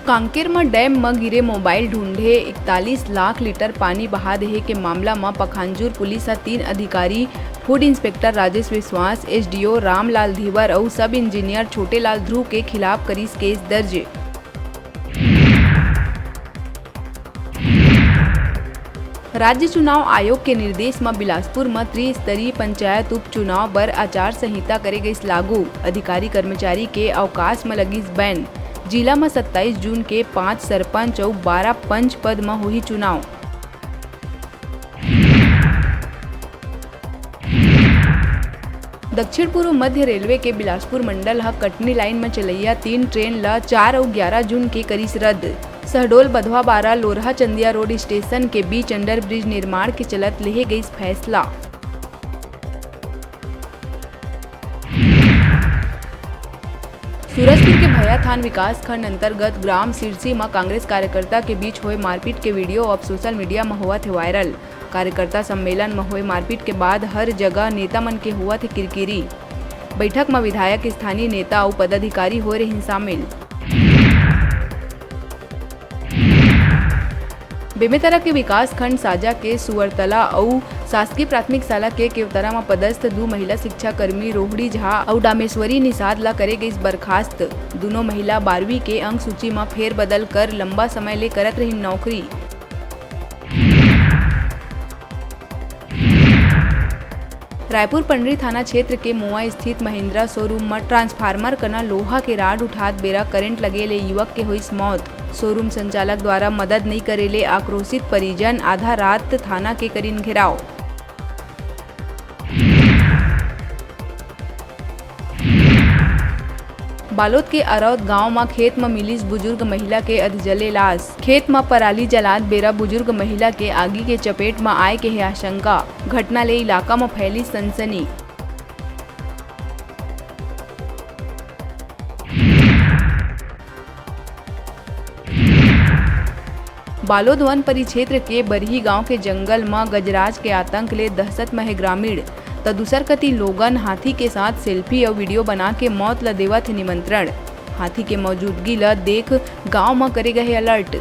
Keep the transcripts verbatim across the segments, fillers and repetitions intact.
कांकेर म डैम म गिरे मोबाइल ढूंढे इकतालीस लाख लीटर पानी बहा देहे के मामला म पखांजूर पुलिस ह तीन अधिकारी, फूड इंस्पेक्टर राजेश विश्वास, एसडीओ रामलाल धीवर अउ सब इंजीनियर छोटेलाल ध्रुव के खिलाफ करिस केस दर्ज। राज्य चुनाव आयोग के निर्देश म बिलासपुर म त्रिस्तरीय पंचायत उपचुनाव बर आचार संहिता करे गइस लागू। अधिकारी कर्मचारी के अवकाश म लगिस बैन। जिला म सत्ताईस जून के पाँच सरपंच अउ बारह पंच पद म होही चुनाव। दक्षिण पूर्व मध्य रेलवे के बिलासपुर मंडल ह कटनी लाइन म चलइया तीन ट्रेन ल चार अउ ग्यारह जून के करिस रद्द। शहडोल बधवा बारा लोरहा चंदिया रोड स्टेशन के बीच अंडरब्रिज निर्माण के चलत लेहे गइस फैसला। सूरजपुर के भैयाथान विकासखंड अंतर्गत ग्राम सिरसी म कांग्रेस कार्यकर्ता के बीच होए मारपीट के वीडियो अब सोशल मीडिया म होवत हे वायरल। कार्यकर्ता सम्मेलन म होए मारपीट के बाद हर जगह नेता मन के होवत हे किरकिरी। बैठक म विधायक, स्थानीय नेता अउ पदाधिकारी होए रहिन शामिल। बेमेतरा के विकासखंड साजा के सुअरतला अउ शासकीय प्राथमिक शाला के केवतरा म पदस्थ दू महिला शिक्षाकर्मी रोहड़ी झा अउ डामेश्वरी निषाद ल करे गइस बर्खास्त। दूनों महिला बारहवीं के अंक सूची म फेरबदल कर लंबा समय ले करत रहिन नौकरी। रायपुर पंडरी थाना क्षेत्र के मोवा स्थित महिंद्रा शोरूम म ट्रांसफार्मर कना लोहा के राड उठात बेरा करंट लगे ले युवक के होइस मौत। शोरूम संचालक द्वारा मदद नइ करे ले आक्रोशित परिजन आधा रात थाना के करिन घेराव। बालोद के अरौद गांव म खेत म मिलिस बुजुर्ग महिला के अधजले लाश। खेत म पराली जलात बेरा बुजुर्ग महिला के आगी के चपेट म आए के हे आशंका। घटना ले इलाका म फैलिस सनसनी। बालोद वन परिक्षेत्र के बरही गांव के जंगल म गजराज के आतंक ले दहशत म हे ग्रामीण, त दूसर कती लोगन हाथी के साथ सेल्फी अउ वीडियो बना के मौत ल देवत हे निमंत्रण। हाथी के मौजूदगी ल देख गांव म करे गए हे अलर्ट।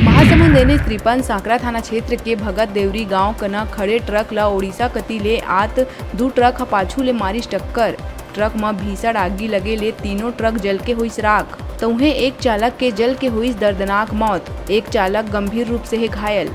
महासमुंद एनएच तिरपन सांकरा थाना क्षेत्र के भगत देवरी गांव कना खड़े ट्रक ल ओडिशा कति ले आत दू ट्रक ह पाछू ले मारिस टक्कर। ट्रक म भीषण आगी लगे ले तीनों ट्रक जल के होइस राख। त उहें एक चालक के जल के होइस दर्दनाक मौत। एक चालक गंभीर रूप से हे घायल।